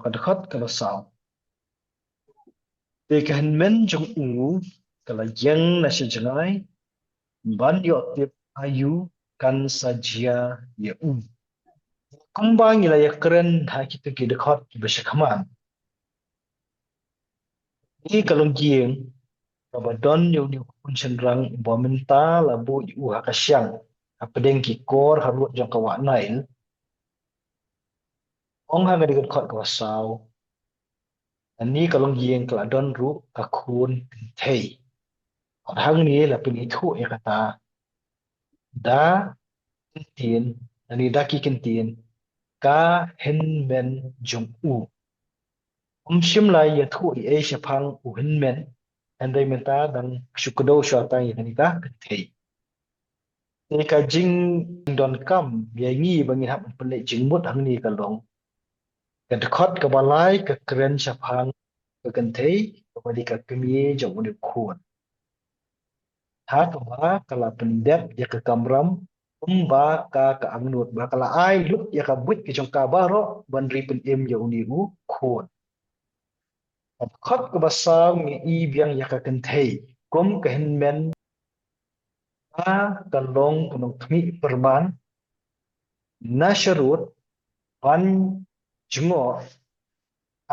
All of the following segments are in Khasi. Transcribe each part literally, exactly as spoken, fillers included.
Ka dkhot kaba saw. Te ka hynmen jong u ka la ïeng na sha jngai ban ïoh tip aïu kan sa jia ïa u. Kumba ngi la ïakren ha kito ki dkhot kiba sha khmat, kane ka longïing kaba don ïa une u khun shynrang uba mynta la buh ïa u ha ka shiang hapdeng ki kor harud jong ka wah Nail. Ong ha kane ka dkhot kaba saw, kane ka longïing ka la don ruh ka khun kynthei. Bad hangne la pynithuh ïa kata da ki ktien, lane da ki ktien, ka hynmen jong u. Ym shym la ïathuh ei ei shaphang u hynmen, hynrei mynta dang shu kdew shuwa tang ïa kane ka kynthei. Te ka jingdonkam ïa ngi ba ngin hap ban pynleit jingmut hangne ka long, ka dkhot kaba lai ka kren shaphang ka kynthei kaba dei ka kmie jong une u khun. Ha kaba ka la pyndep ïa ka kamram kumba ka ka angnud, ba ka la ai lut ïa ka buit ka jong ka baroh ban ri pynim ïa une u khun. Ka dkhot kaba saw ngi i biang ïa ka kynthei kum ka hynmen, ba ka long ka nongkhmih pyrman na sharud ban jngoh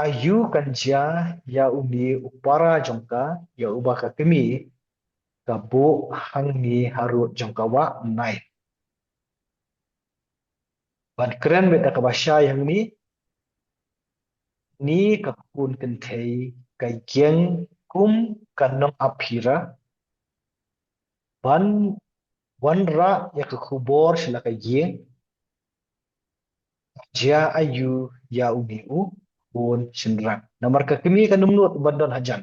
aïu kan jia ïa une u para jong ka, ïa uba ka kmie ka buh hangne harud jong ka wah Nail. Bad kren beit da kaba shai hangne, kane ka khun kynthei ka ïeng kum ka nongap phira ban wanrah ïa ka khubor sha la ka ïing, jia aïu ïa une u khun shynrang. Namar ka kmie kan ym nud ban don hajan.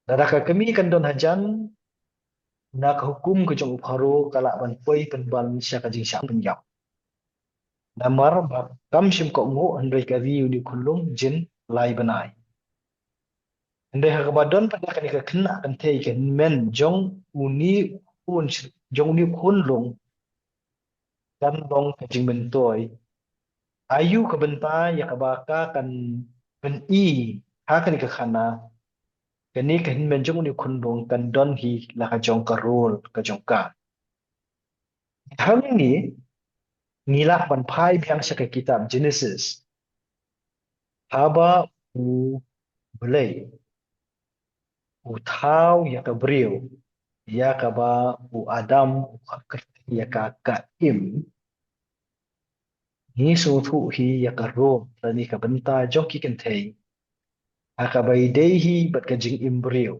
Lada ka kmie kan don hajan, na ka hukum ka jong u Pharaoh ka lah ban poi pynban sha ka jingshah pynïap. Namar ba kam shym kohnguh hynrei ka ri une u khunlung jin lai bnai. Hynrei ha kaba don pat ïa kane ka khynnah kynthei, ka hynmen jong une u khun, jong une u khunlung, kan long ka jingmyntoi. Aïu ka bynta ïa kaba ka kan pyni ha kane ka khana, kane ka hynmen jong une u khunlung kan don hi la ka jong ka role ka jong ka. Hangne ngi lah ban phai biang sha ka kitab Genesis. Haba u Blei u thaw ïa ka briew, ïa kaba u Adam u khot kyrteng ïa ka ka Im, ngi sngewthuh hi ïa ka role lane ka bynta jong ki kynthei ha kaba ïadei hi bad ka jingim briew.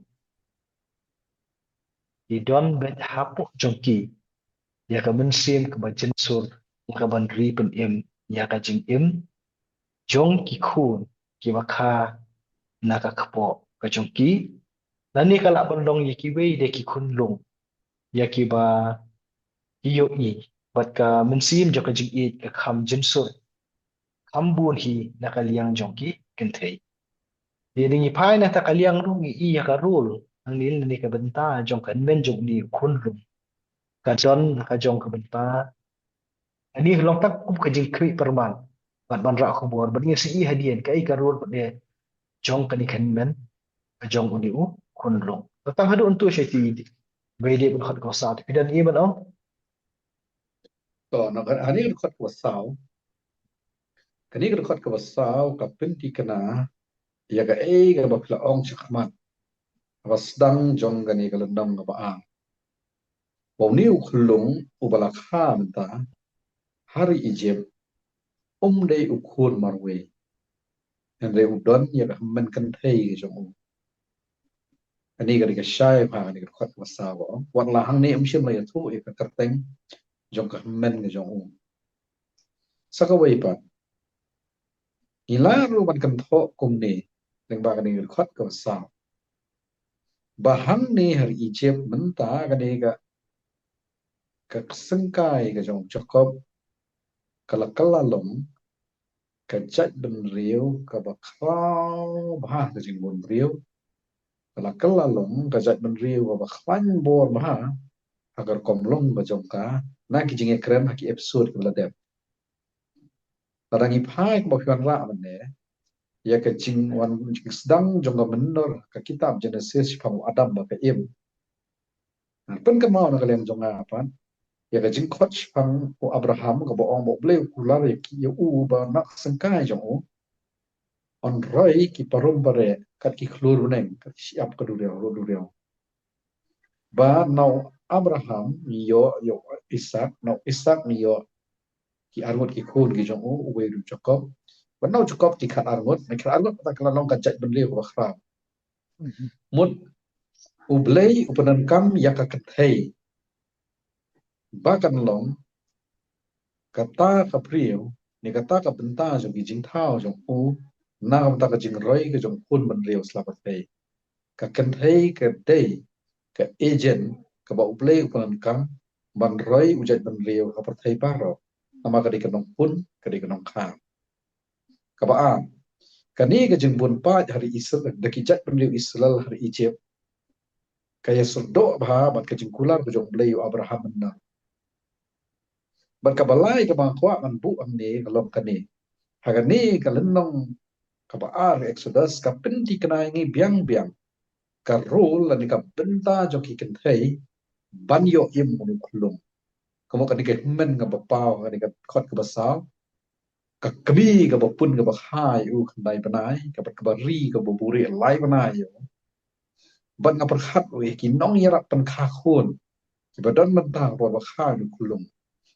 Ki don beit hapoh jong ki ïa ka mynsiem kaba jynsur ïa ka ban ri pynim ïa ka jingim jong ki khun kiba kha na ka kpoh ka jong ki. Lane ka lah ban long ïa kiwei de ki khunlung ïa kiba ki ïohi bad ka mynsiem jong ka jingïeit ka kham jynsur kham bun hi na ka liang jong ki kynthei. Te ngi phai na kata ka liang ruh ngi i ïa ka role hangne lane ka bynta jong ka hynmen jong une u khunlung. Ka don na ka jong ka bynta, kane ka long tang kum ka jingkhmih pyrman bad ban rah khubor, bad ngi sa i hadien kaei ka role pat de jong kane ka hynmen ka jong une u khunlung. Te tang haduh hangto shati, ba ïadei bad ka dkhot kaba saw, te phi don ei ban ong? To, na ka, kane ka dkhot kaba saw. Kane ka dkhot kaba saw ka pynthikna ïa kaei kaba phi la ong shakhmat, kaba sdang jong kane ka lynnong kaba ar. Ba une u khunlung uba la kha mynta ha ri Egypt um dei u khun marwei, hynrei u don ïa ka hynmen kynthei ka jong u. Kane ka dei ka shai bha kane ka dkhot kaba saw ba ong, wat la hangne um shym la ïathuh ïa ka kyrteng jong ka hynmen ka jong u. Sa kawei pat, ngi lah ruh ban kynthoh kumne lyngba kane ka dkhot kaba saw, ba hangne ha ri Egypt mynta kane ka, ka syngkai ka jong u Jakob ka la kylla long ka jaitbynriew kaba khraw bha ha ka jingbun briew. Ka la kylla long ka jaitbynriew kaba khlaiñ bor bha ha ka rukom long ka jong ka na ki jingïakren ha ki episode kiba la dep. Lada ngi phai kumba phi wanrah mynne, ïa ka jingwan jingsdang jong ka mynder ka kitab Genesis shaphang u Adam bad ka Im. Pyn kynmaw na ka liang jong nga pat ïa ka jingkhot shaphang u Abraham kaba ong ba U Blei u kular ïa ki, ïa u ba na ka syngkai jong u yn roi ki parum bareh kat ki khlur bneng, kat ki shyiap ka duriaw, duriaw. Ba na u Abraham ngi ïoh, ïoh Isak, na u Isak ngi ïoh ki arngut ki khun ki jong u, uwei u Jakob. Ba na u Jakob ki khad arngut, na khad arngut ta ka la long ka jaitbynriew kaba khraw. Mut U Blei u pyndonkam ïa ka kynthei ba kan long kata ka briew ne kata ka bynta jong ki jingthaw jong u, na ka bynta ka jingroi ka jong u khun bynriew sla pyrthei. Ka kynthei ka dei ka agent kaba U Blei u pyndonkam ban roi u jaitbynriew ha pyrthei baroh. Namar ka dei ka nongkhun, ka dei ka nongkha. Kaba ar, kane ka jingbun paid ha ri Israel, da ki jaitbynriew Israel ha ri Egypt, ka ïasyrdoh bha bad ka jingkular ka jong U Blei ïa u Abraham mynta. Bad kaba lai kaba nga kwah ban buh hangne ka long kane. Ha kane ka lynnong kaba ar Exodus ka pynthikna ïa ngi biang biang ka role lane ka bynta jong ki kynthei ban ïoh im ïa une u khyllung. Kumno kane ka hynmen kaba paw, kane ka dkhot kaba saw, ka kmie kaba pun kaba kha ïa u khyndai bnai, kaba, kaba ri kaba buhrieh lai bnai ïa u. Bad nga pyrkhat ruh ïa ki nongïarap pynkha khun kiba don bynta kaba kha ïa une u khyllung.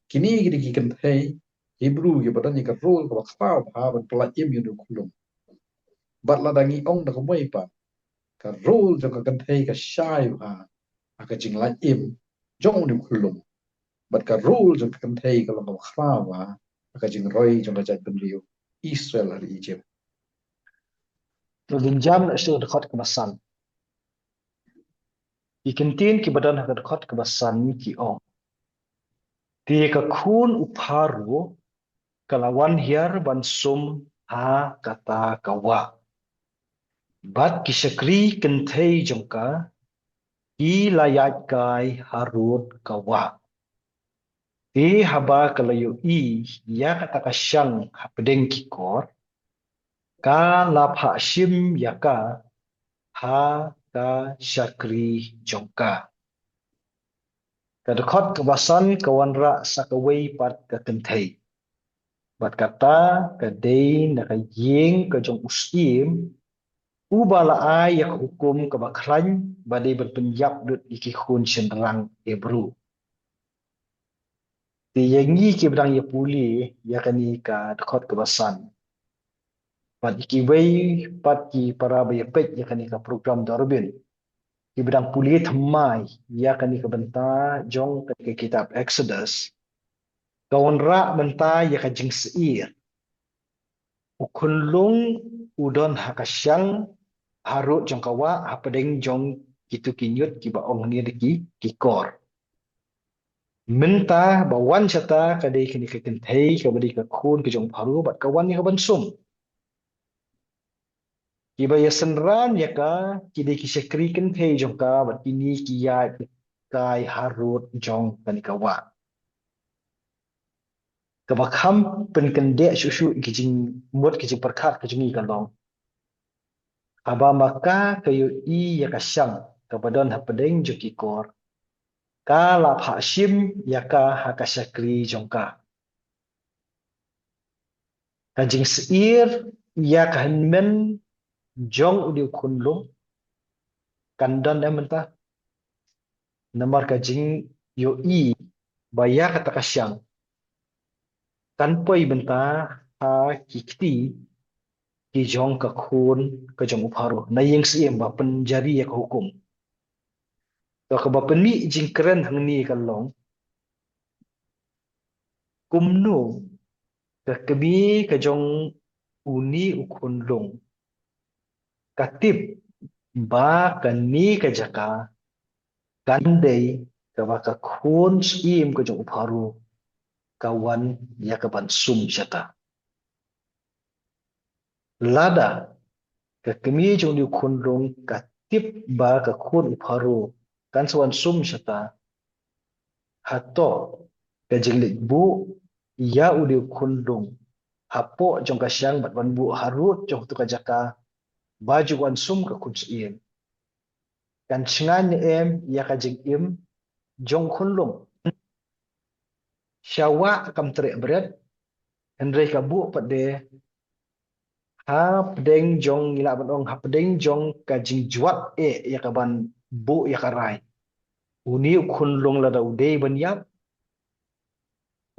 Kine ki dei ki kynthei Hebru kiba don ïa ka role kaba khraw bha ban pyllait im ïa une u khyllung. Bad lada ngi ong da kawei pat, ka role jong ka kynthei ka shai bha ha ka jinglait im jong une u khyllung. Bad ka role jong ka kynthei ka long kaba khraw bha ha ka jingroi jong ka jaitbynriew Israel ha ri Egypt. To ngin jam na shu dkhot kaba san. Ki ktien kiba don ha ka dkhot kaba san ki ong: Te ka khun u Pharaoh ka la wan hiar ban sum ha kata ka wah. Bad ki shakri kynthei jong ka ki la ïaid kai harud ka wah. Te haba ka la ïohi ïa kata ka shang hapdeng ki kor, ka la phah shim ïa ka ha ka shakri jong ka. Ka dkhot kaba san ka wanrah sa kawei pat ka kynthei. Bad kata ka dei na ka ïing ka jong u syiem, uba la ai ïa ka hukum kaba khlaiñ ba dei ban pynïap lut ïa ki khun shynrang Hebru. Te ïa ngi kiba dang ïa pule ïa kane ka dkhot kaba san, bad ïa kiwei pat ki para ba ïa peit ïa kane ka program Dorbin, kiba dang pule thymmai ïa kane ka bynta jong kane ka kitab Exodus, ka wanrah mynta ïa ka jingsyier. U khunlung u don ha ka shang harud jong ka wah hapdeng jong kito ki ñiut kiba ong hangne da ki, ki kor. Mynta ba wan shata ka dei kane ka kynthei kaba dei ka khun ka jong u Pharaoh bad ka wan ïa ka ban sum. Kiba ïa synran ïa ka ki dei ki shakri kynthei jong ka bad kine ki ïaid kai harud jong kane ka wah. Kaba kham pynkyndit shuh shuh ki jingmut ki jingpyrkhat ka jong ngi ka long, haba ma ka ka ïohi ïa ka shang kaba don hapdeng jong ki kor, ka la phah shim ïa ka ha ka shakri jong ka. Ka jingsyier ïa ka hynmen jong une u khunlung kan don em mynta? Namar ka jingïohi ba ïa kata ka shang kan poi mynta ha ki kti ki jong ka khun ka jong u Pharaoh, na ïing syiem ba pynjari ïa ka hukum. To kaba pynmih jingkren hangne ka long, kumno ka kmie ka jong une u khunlung ka tip ba kane ka jaka kan dei kaba ka khun syiem ka jong u Pharaoh ka wan ïa ka ban sum shata. Lada ka kmie jong une u khunlung ka tip ba ka khun u Pharaoh kan sa wan sum shata, hato ka jingleit buh ïa une u khunlung hapoh jong ka shiang bad ban buh harud jong tu ka jaka ba ju wan sum ka khun syiem. Kan shngain ne em ïa ka jingim jong u khunlung? Sha wah kam treh bret, hynrei ka buh pat de hapdeng jong, ngi lah ban ong, hapdeng jong ka jingjwat eh ïa ka ban buh ïa ka rai. Une u khunlung lada u dei ban ïap,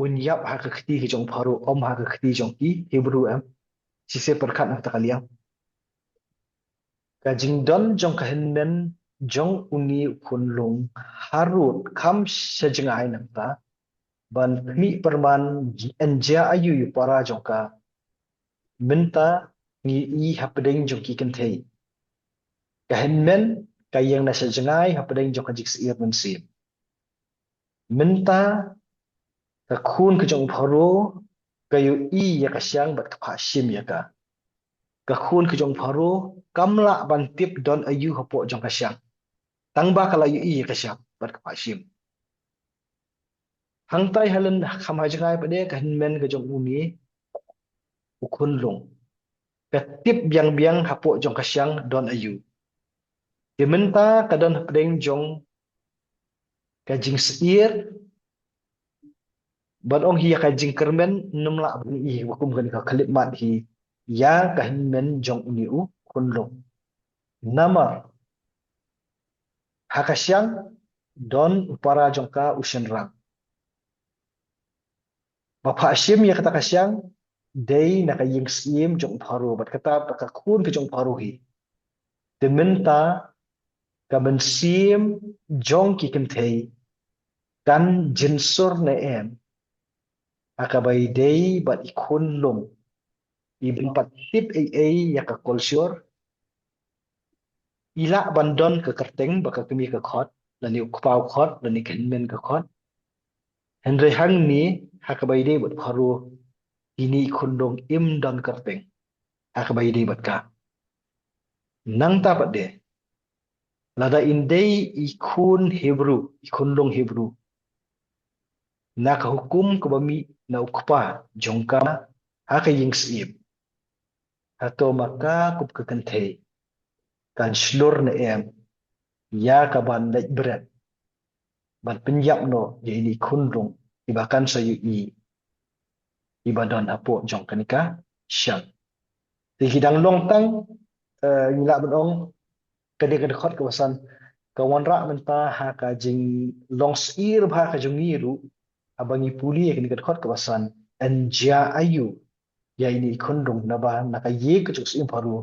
un ïap ha ka kti ka jong u Pharaoh, ym ha ka kti jong ki Hebru em. Shisha pyrkhat na kata ka liang. Ka jingdon jong ka hynmen jong une u khunlung harud kham sha jngai nangta ban khmih pyrman, yn jia aïu ïa u para jong ka. Mynta ngi i hapdeng jong ki kynthei. Ka hynmen ka ïeng na sha jngai hapdeng jong ka jingsyir mynsiem. Mynta ka khun ka jong u Pharaoh ka ïohi ïa ka shiang bad ka phah shim ïa ka. Ka khun ka jong u Pharaoh kam lah ban tip don aïu hapoh jong ka shiang. Tang ba ka la ïohi ïa ka shiang bad ka phah shim. Hangtai ha lyndet kham ha jngai pat de ka hynmen ka jong une u khunlung ka tip biang biang hapoh jong ka shiang don aïu. Te mynta ka don hapdeng jong ka jingsyir, ban ong hi ïa ka jingkyrmen, ym lah ban i ba kum kane ka khyllipmat hi ïa ka hynmen jong une u khunlung. Namar ha ka shiang don u para jong ka u shynrang. Ba phah shim ïa kata ka shiang dei na ka ïing syiem jong u Pharaoh, bad kata ka khun ka jong u Pharaoh hi. Te mynta ka mynsiem jong ki kynthei kan jynsur ne em ha kaba ïadei bad i khunlung? I bym pat tip ei ei ïa ka culture. I lah ban don ka kyrteng ba ka kmie ka khot, lane u kpa u khot, lane ka hynmen ka khot. Hynrei hangne ha kaba ïadei bad u Pharaoh, ine i khunlung im don kyrteng ha kaba ïadei bad ka. Nangta pat de, lada in dei i khun Hebru, i khunlung Hebru, na ka hukum kaba mih na u kpa jong ka ha ka ïing syiem, hato ma ka kum ka kynthei kan shlur ne em ïa ka ban leit bret ban pynïap noh ïa ine i khunlung iba kan sa ïohi iba don hapoh jong kane ka shiang? Te ki dang long tang, eh, ngi lah ban ong, kane ka dkhot kaba san ka wanrah mynta ha ka jinglong syir bha ka jong ngi ruh, haba ngi pule ïa kane ka dkhot kaba san, yn jia aïu ïa ine i khunlung, naba na ka ïing ka jong u syiem Pharaoh